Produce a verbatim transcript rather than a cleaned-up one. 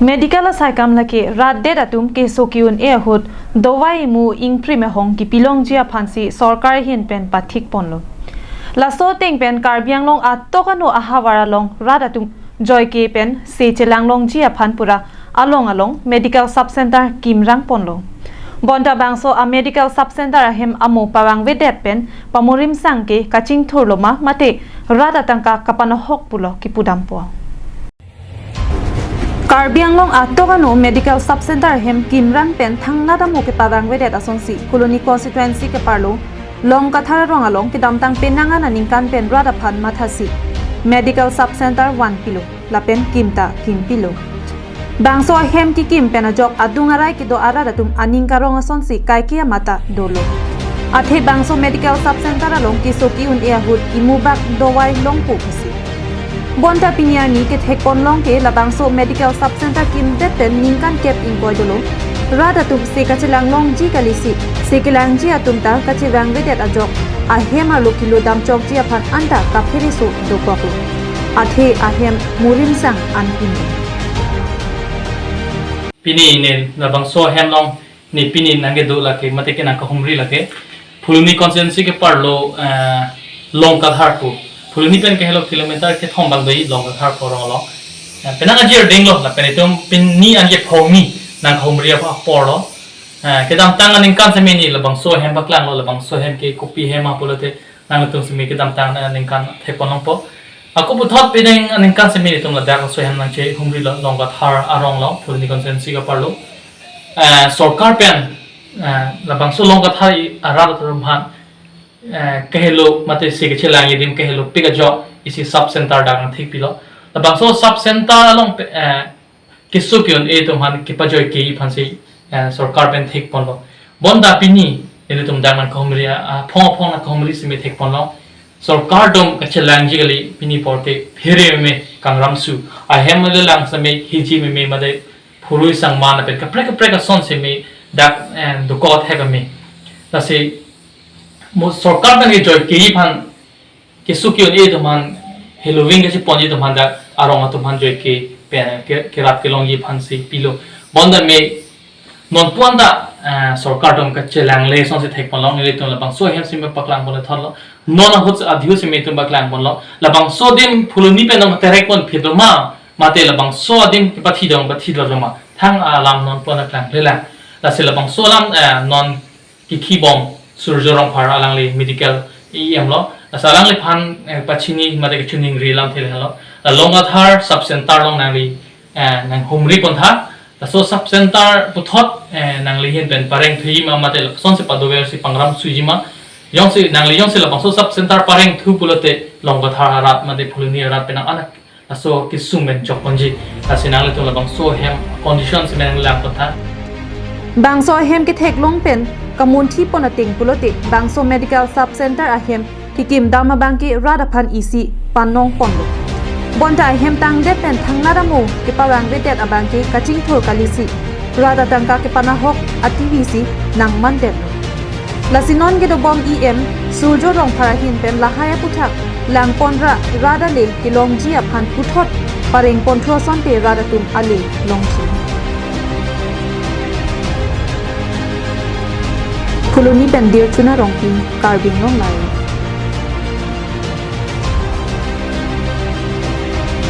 Medical asaikam lake rat det atum keso ke-un-e ahut dawai imu ingprim ahong kipilongji aphansi sorkar ahin pen pathik ponlo. Laso ateng pen Karbi Anglong atok ano ahavar along rat atum joike pen se chelanglongji aphan pura along along medical sub center kimrang ponlo. Bonta bangso a medical sub center ahem amo pavangvedet pen pamurimsang ke kachingthurlo ma mate rat atangka kapanahok pulo kipudampo. Karbi Anglong atok ano medical sub center ahem kimrang pen thangnat amo kepavangvedet asonsi Phuloni constituency keparlo Longkathar arong along kedamtang penang an aningkan pen rat aphan mathasi medical sub center vanpilo lapen kimta kimpilo. Bangso ahem kekim pen ajok adung arai kedo arat atum aning karong asonsi kaike amata dolo. Athe bangso medical sub center along keso ke-un-e ahut imubak dawai longpo pusi. Bonta pini arni kethek ponlong ke labangso medical sub center kimdet pen ningkan kep ingkoi dolo. Rat atum se kachelanglongji kalisi, se kelangji atum ta kachevangvedet ajok ahem arlo kilo damchokji aphan anta kaphereso dokoklo. Athe ahem murimsang an pini. Pini ne labangso ahem along ne pini nangkedo lake mate ke nangkahumri lake Phuloni constituency keparlo, eh, Longkathar pu. Phuloni pen kehelo kilometer kethom bang doi Longkathar pu arong along. Eh, penang ajir dinglo lapen itum pini an kephongni nangkahumri apor lo. Eh, kedamtang aningkan seme ne labangso ahem paklanglo, labangso ahem ke kopi ahem ma pulote nanglitum seme kedamtang aningkan thek ponlongpo. Ako puthot pini aningkan seme ne itum ladak laso ahem nangchehumrilo Longkathar arong along Phuloni constituency keparlo. Eh, sorkar pen, eh, labangso Longkathar arat atum aphan, eh, kehelo mate se kechelangji adim kehelo pik ajok isi sub center dak nangthekpilo. Labangso sub center along pe-, eh, keso ke-un-e atum aphan kepajoike aphansi, eh, sorkar pen thek ponlo. Bonta pini nelitum dak nangkahumri, ah, aphong aphong nangkahumri seme thek ponlo. Sorkar atum kachelangji kali pini apor ke phere meme kangram su. Ahem le lang seme hiji meme mate phurui sangma lapen kaprek kaprek ason seme dak, eh, dokok thek meme. Lasi mo sorkar pen kejoike aphan keso ke-un-e atum aphan heloving kacheponji atum aphan dak arong atum aphan joike pen ke, kerap kelongji aphansi pilo. Bonta me non puan ta, eh, sorkar atum kachelangle asonsi thek ponlong, nelitum labangso ahem seme paklang ponlo thotlo. Non ahut adhiu seme itum paklang ponlo. Labangso adim Phuloni pen nangterek pon phit lo ma, mate labangso adim kepathi dong pathi lo ma. Thang alam non puan ta klanglelang. Lasi labangso alam, eh, non kekhi bom Surjo Rongphar alangli medical E M lo. Lasi alangliphan, eh, pachini mate kachiningri alamthe le lo. La Longkathar sub center along nangli, eh, nanghumri pontha. Laso sub center puthot, eh, nangli ahin pen parengthuji ma mate lasonsi padoversi pangram suiji ma. Jongsi nangli jongsi labangso sub center parengthu pulote Longkathar arat mate Phuloni arat penang anak laso kesung pen chokponji. Lasi nanglitum labangso ahem condition seme nanglang pontha. Bangso ahem ketheklong pen kamunthi pon ateng pulote bangso medical sub center ahem kekim dam abangke rat aphan isi panong ponlo. Bonta ahem tangdet pen thangnat amo kepavangvedet abangke kachingthur kalisi rat atangka kepanahok ativisi nangmandetlo. Lasi non kedobom E M Surjo Rongphar ahin pen lahai aputhak langponra rat ale kelongji aphan puthot pareng ponthu asonte rat atum ale longji. Phuloni pen Dirchuna Rongpi, Karbi Anglong Live.